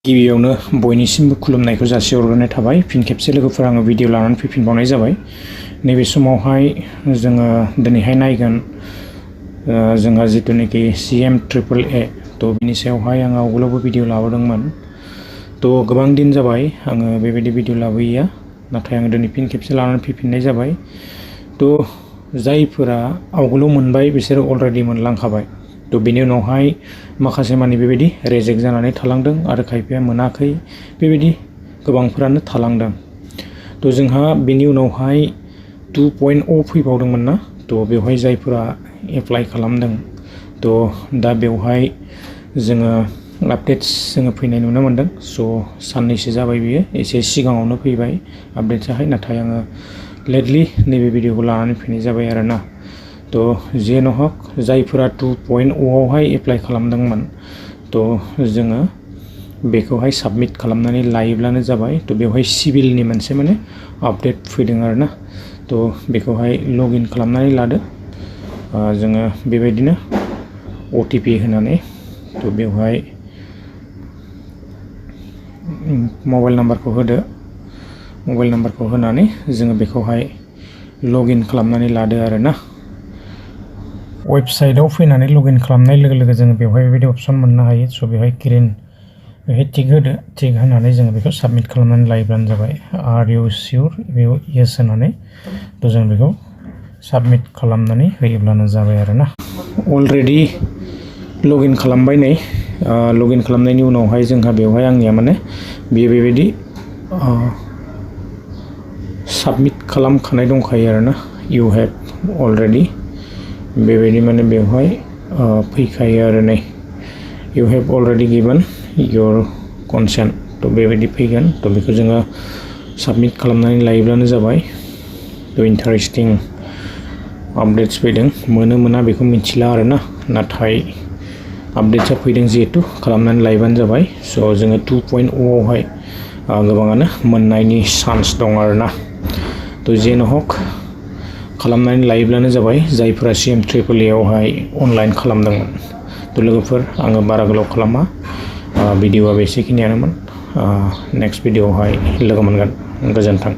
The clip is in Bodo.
गिबियावनो बयनिसिमबो खुलुमनायखौ जासिहरग्रोनाय थाबाय। फिन खेबसे लोगोफोर आङो भिडिअ लानानै फैफिनबावनाय जाबाय। नैबे समावहाय जोङो दिनैहाय नायगोन जोंहा जितुनिखि CMAAA तो बिनि सायावहाय आङो आवगोलावबो भिडिअ लाबोदोंमोन। तो गोबां दिन जाबाय आङो बेबायदि भिडिअ लाबोयैया, नाथाय आङो दिनै फिन खेबसे लानानै फैफिननाय जाबाय। तो जायफोरा आवगोलाव मोनबाय बिसोरो अलरेडि मोनलांखाबाय। तो बेनि उनावहाय माखासे मानि बेबायदि रेजेक्ट जानानै थालांदों आरो खायफाया मोनाखै, बेबायदि गोबांफोरानो थालांदों। तो जोंहा बेनि उनावहाय 2.0 फैबावदोंमोन ना, तो बेवहाय जायफोरा एप्लाइ खालामदों तो दा बेवहाय जोङो आपडेट्स जोङो फैनाय नुनो मोनदों। स' साननैसो जाबाय बियो, एसे सिगाङावनो फैबाय आपडेट्सआहाय, नाथाय आङो लेटलि नैबे भिडिअखौ लानानै फैनाय जाबाय आरोना। तो जेन' हक जायफोरा 2.0 आवहाय एप्लाइ खालामदोंमोन तो जोङो बेखौहाय साबमिट खालामनानै लायोब्लानो जाबाय। तो बेवहाय सिभिलनि मोनसे माने आपडेट फैदों आरोना। तो बेखौहाय लगइन खालामनानै लादो जोङो बेबायदिनो OTP होनानै। तो बेवहाय मबाइल नाम्बारखौ होदो, मबाइल नाम्बारखौ होनानै जोङो बेखौहाय लगइन खालामनानै लादो आरोना। वेबसाइटआव फैनानै लगइन खालामनाय लोगो लोगो जोङो बेवहाय बेबायदि अपसन मोननो हायो। स' बेवहाय ग्रिन बेवहाय टिक होदो, टिक होनानै जोङो बेखौ साबमिट खालामनानै लायोब्लानो जाबाय। आर इउ सियर बेयाव येस होनानै तो जों बेखौ साबमिट खालामनानै होयोब्लानो जाबाय आरोना। अलरेडि लगइन खालामबाय नै, लगइन खालामनायनि उनावहाय जोंहा बेवहाय आंनिया माने बेयो बेबायदि साबमिट खालामखानाय दंखायो आरोना। इउ हेभ अलरेडि बेबायदि माने बेवहाय फैखायो आरो नै, you have already given your consent. तो बेबायदि फैगोन। तो बेखौ जोङो साबमिट खालामनानै लायोब्लानो जाबाय। तो इन्टारेस्टिं आपडेट्स फैदों, मोनो मोना बेखौ मिथिला आरोना, नाथाय आपडेट्सआ फैदों जिहेतु खालामनानै लायोबानो जाबाय। स' जोङो 2.0 आवहाय गोबाङानो मोननायनि चान्स दं आरोना। तो जेन' हक खालामनानै लायोब्लानो जाबाय जायफोरा CMAAA आवहाय अनलाइन खालामदोंमोन। तो लोगोफोर आङो बारा गोलाव खालामा, भिडिअआ बेसेखिनियानोमोन। नेक्स्ट भिडिअआवहाय लोगो मोनगोन। गोजोन्थों।